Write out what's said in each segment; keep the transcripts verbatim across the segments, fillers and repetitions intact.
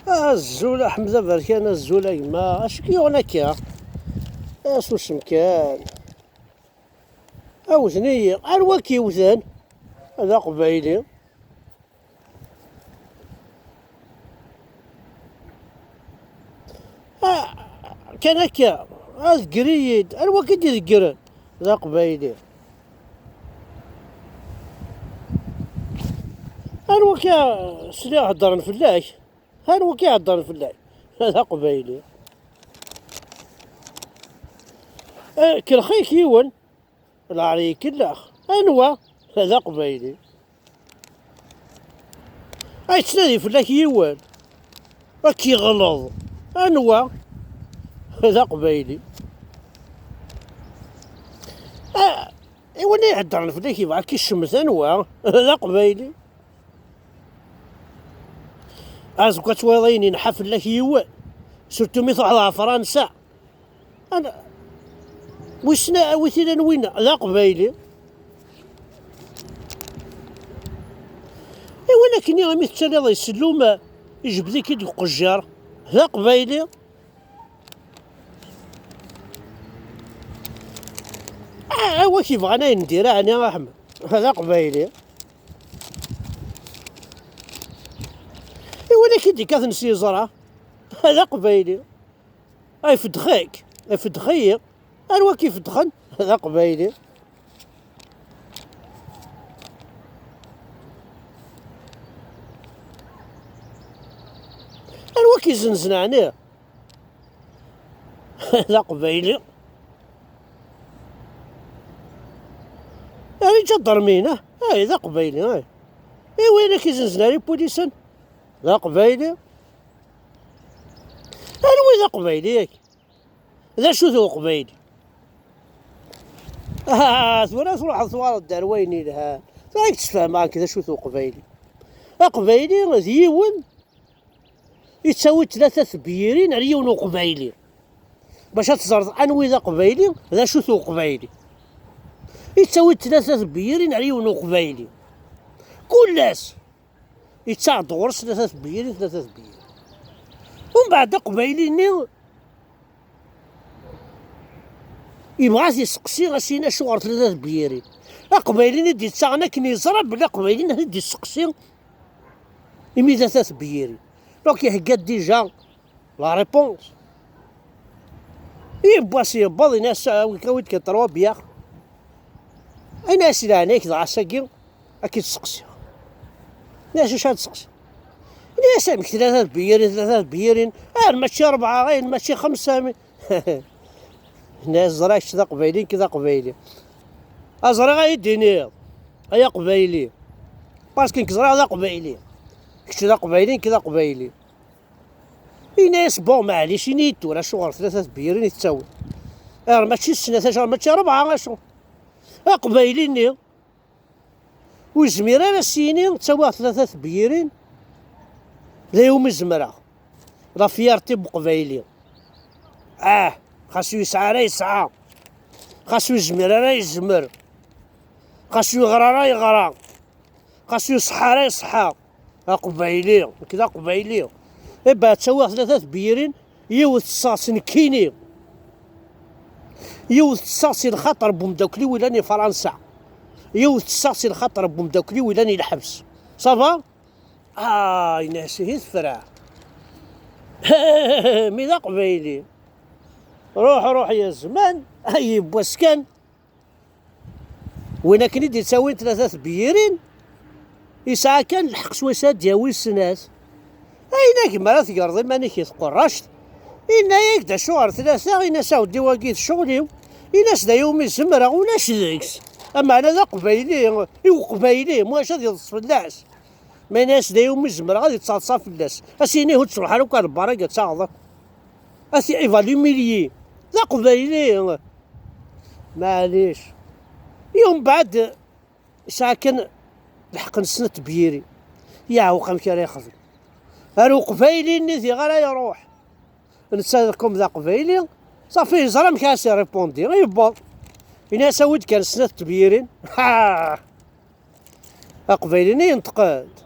Azul a Ḥmed aberkan, azul a gma. Acu k-yuɣen akka? Asusem kan. Awten-iyi. Anwa k-yewten? D aqbayli. Ah, kan akka. Adegger-iyi-d. Anwa k-id-ideggren? D aqbayli. Anwa akka sliɣ heddren fell-ak? Anwa akka iheddren fell-ak? D aqbayli. Eh, kellex-ik yiwen. Lɛar ikellex. Anwa? D aqbayli. Ay yettnadi fell-ak yiwen. Ad k-yeɣleḍ. Anwa? D aqbayli. Ah, i win iheddren fell-ak yebɣa ad k-icemmet, anwa? D aqbayli. Azekka ad twayeḍ ayen inḥa fell-ak yiwen, surtout mi truḥeḍ ɣer Fransa. Ana-, wissen a-, wi t-ilan winna? D aqbayli. I win akken imi tettaliḍ isellum, ijbed-ik-id deg uqejjir, d aqbayli. A, a wak yebɣan ayen n diri, ɛni a Ḥmed? D aqbayli. I win ak-id ikkaten s yeẓra, d aqbayli. Ay feddex-ik, ay feddex-iyi. Anwa k-ifeddxen? D aqbayli. Anwa k-izenzen ɛni? D aqbayli. Ar iǧadermin, ah, ay, d aqbayli, ay. I win ak-izenzen ar ipulisen? D aqbayli. Anwa i d aqbayli, yak? D acu-t uqbayli? Ah, tura truḥeḍ tuɣaleḍ-d ar wayen yelhan. Tura i k-ssfehmeɣ nekk d acu-t uqbayli. Aqbayli d yiwen yettawi tlata tebyirin ar yiwen uqbayli. Bac ad teẓreḍ anwi d aqbayli, d acu-t uqbayli. Yettawi tlata tebyirin ar yiwen uqbayli. Kul ass yettaɣ-d ɣur-s tlata tebyirin, tlata tebyirin. Umbeɛd aqbayli-nni yebɣa ad t-iseqsi, as-yini acuɣer tlata tebyirin. Aqbayli-nni d-yettaɣen akken yeẓra belli aqbayli-nni ad t-id-iseqsi imi d tlata tebyirin. Donc ihegga-d déjà la réponse. Yiwwas yewweḍ, ini-as awi-d kan trois bières. Ini-as leɛnaya-k dɣa ass-agi ad k-id-seqsiɣ. Ini-as acu ad d-seqsiɣ? Ini-as amek tlata tebyirin, tlata tebyirin, ar mačči rebɛa, ay mačči xemsa, mi Ini-as ẓriɣ kečč d aqbayli, nekk d aqbayli. A ẓriɣ ad yi-d-tiniḍ ay aqbayli. Parce que nekk ẓriɣ d aqbayli. Kečč d aqbayli, nekk d aqbayli. Ini-as bon, maɛlic, ini-yi-d tura acuɣer tlata tebyirin i tettawi. Ar mačči snat, acu, mačči rebɛa, acu? Aqbayli-nni ur yezmir ara s-yini ttawiɣ tlata tebyirin d ayen umi zemreɣ. La fierté n uqbayli. Ah, xas ur yesɛi ara yesɛa, xas ur yezmir ara yezmer, xas ur yeɣra ara yeɣra, xas ur iṣeḥḥa ara iṣeḥḥa. Aqbayli, nekk d aqbayli. Iba ttawiɣ tlata tebyirin, yiwet tesseɣ-tt nekkini. Yiwet tesseɣ-tt si lxaṭer n umeddakel-iw yellan i Fransa. Yiwet tesseɣ-tt si lxaṭer n umeddakel-iw yellan i lḥebs. Ça va? Ah, ini-as ihi tefra. Mi d aqbayli. Ruḥ, ruḥ ya zzman, ay yiwwas kan. Win akken i d-ittawin tlata tebyirin, yesɛa kan lḥeqq swayes ad d-yawi snat. Ayen a gma ara tegreḍ iman-ik i tqerract, yenna-yak-d acuɣer tlata, ini-as aɛeddiw-agi d ccɣel-iw, ini-as d aya umi zemreɣ, ulac deg-s. Ameɛna d aqbayli, i uqbayli, mwac ad yeḍs fell-as. Ma ini-as d aya umi zemreɣ ad yettaḍsa fell-as. As-yini ur ttruḥ ara akk ar berra, ad taɣeḍ akk. As-, il va l'humilier. D aqbayli. Maɛlic. I umbeɛd yesɛa kan lḥeqq n snat tebyirin. Yeɛweq amek ara yexdem. Ar uqbayli-nni diɣ ara iruḥ. Netta comme d aqbayli, safi yeẓra amek ara s-irripondi. Yewweḍ. Ini-as awi-d kan snat tebyirin. Ha! Aqbayli-nni yenṭeq-d.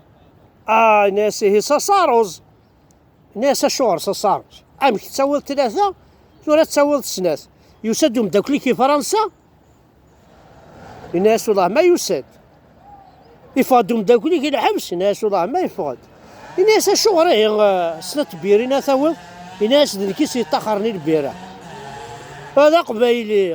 Ah, ini-as ihi s asaruẓ. Yenna-yas: "Acuɣer s asaṛ? Amek tettawiḍ tlata, tura tettawiḍ snat? Yusa-d umeddakel-ik i Fransa?" Yenna-yas: "Wellah ma yusa-d." "Yeffeɣ-d umeddakel-ik i lḥebs?" Yenna-yas: "Wellah ma yeffeɣ-d." Yenna-yas: "Acuɣer ihi, eh, snat n tebyirin ara tawiḍ?" Yenna-yas: "D nekk i s-yeṭṭaxren i lbira. Ad aqbayli."